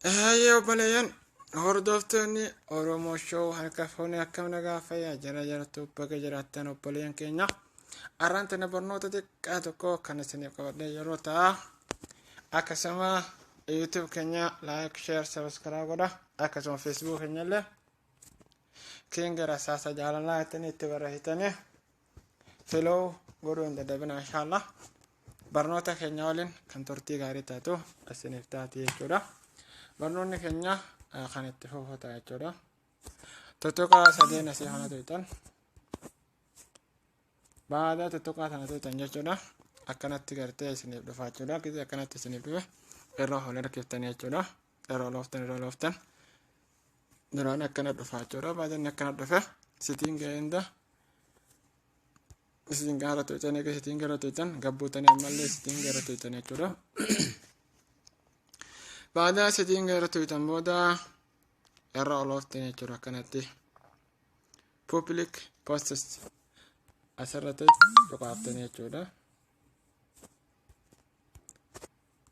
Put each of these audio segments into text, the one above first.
Hayyee obboleeyyan hordoftoonni Oromoo Show harka fuunee akkam nagaa fayyaa jara jartu baga jiraattan obboleeyyan keenya. Arraan tana barnoota xiqqaa tokko kan isiniif qabadhee yeroo ta'a. Akkasuma YouTube keenya like, share, subscribe godha. Akkasuma Facebook keenya illee King Rasaasa Jaalalaa jettanii itti barreessitanii Follow godhuu hin dadhabinaa inshaallah. Barnoota keenya waliin kan turtii gaarii taatu isiniif taati jechuudha. Barnoonni keenya kan itti fufu ta'a jechuudha. Tuttuqaa sadeen asii kana tuqxan. Baada tuttuqaa sana tuqxan jechuudha. Akkanatti gartee isiniif dhufa jechuudha. Gisee akkanatti isiniif dhufe irra ol harkiftanii jechuudha. Irra ol ooftan irra ol ooftan. Duraan akkana dhufa jechuudha. Baada inni akkana dhufe sitiin ga'ee hunda isiin gaara tuqxan eega sitiin gara tuqxan gabbuutanii ammallee sitiin gara tuqxan jechuudha. Baada sitiin gara tuqxan booda irra ol ooftan jechuudha akkanatti. Public posts asirratti cuqaaftanii jechuudha.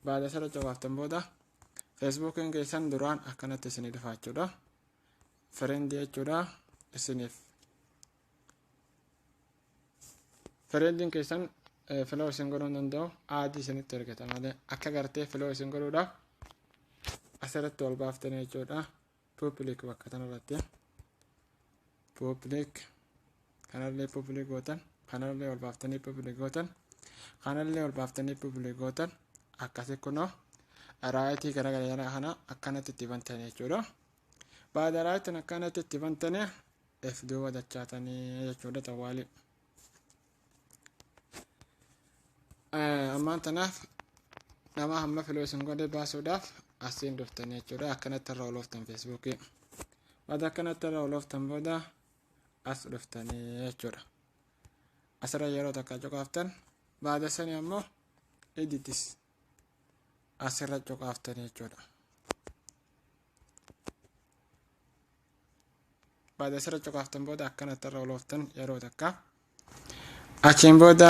Baada asirra cuqaaftan booda Feesbuukiin keessan duraan akkanatti isinii dhufa jechuudha. Friend jechuudha isiniif. Friendiin keessan follow isin godhuu hin danda'u add isinitti ergata malee akka gartee follow isin godhuudhaaf asirratti ol baaftanii jechuudha. Public bakka kanarratti public kanallee public gootan kanallee ol baaftanii public gootan kanallee ol baaftanii public gootan akkasi kunoo right gara gara kana akkanatti itti bantanii jechuudha. Baada rightiin akkanatti itti bantanii if duuba dachaatanii jechuudha xawwaalii. Ammaan tanaaf nama hamma follow isin godhe baasuudhaaf asiin dhuftanii jechuudha. Akkanatti irra olooftan Feesbuukii. Baada akkanatti irra olooftan booda as dhuftanii jechuudha. Asirra yeroo takka cuqaaftan baada sanii ammoo editis asirra cuqaaftanii jechuudha. Baada asirra cuqaaftan booda akkanatti irra olooftan yeroo takka. Achiin booda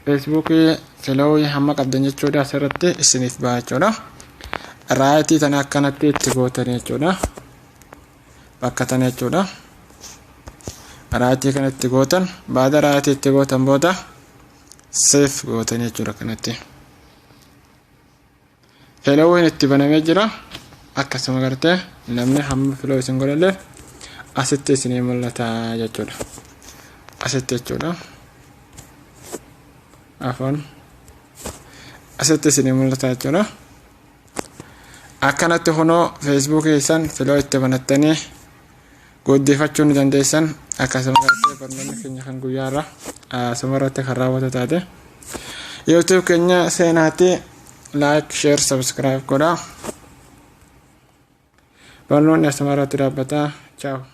Feesbuukii follow hamma qabdan jechuudha asirratti isiniif ba'a jechuudha. Right tana akkanatti itti gootanii jechuudha. Bakka tana jechuudha. Right kana itti gootan baada right itti gootan booda save gootanii jechuudha kanatti. Followiin itti banamee jira. Akkasuma gartee namni hamma follow isin godhallee asitti isinii mul'ata jechuudha. Asitti jechuudha. Afaan asitti isinii mul'ata jechuudha. Akkanatti kunoo Feesbuukii keessan follow itti banattanii guddifachuu ni dandeessan. Akkasuma gartee barnoonni keenya kan guyyaarra asuma irratti kan raawwatu taate. YouTube keenya seenaatti like, share, subscribe godhaa. Barnoonni asuma irratti dhaabbata. Ciao.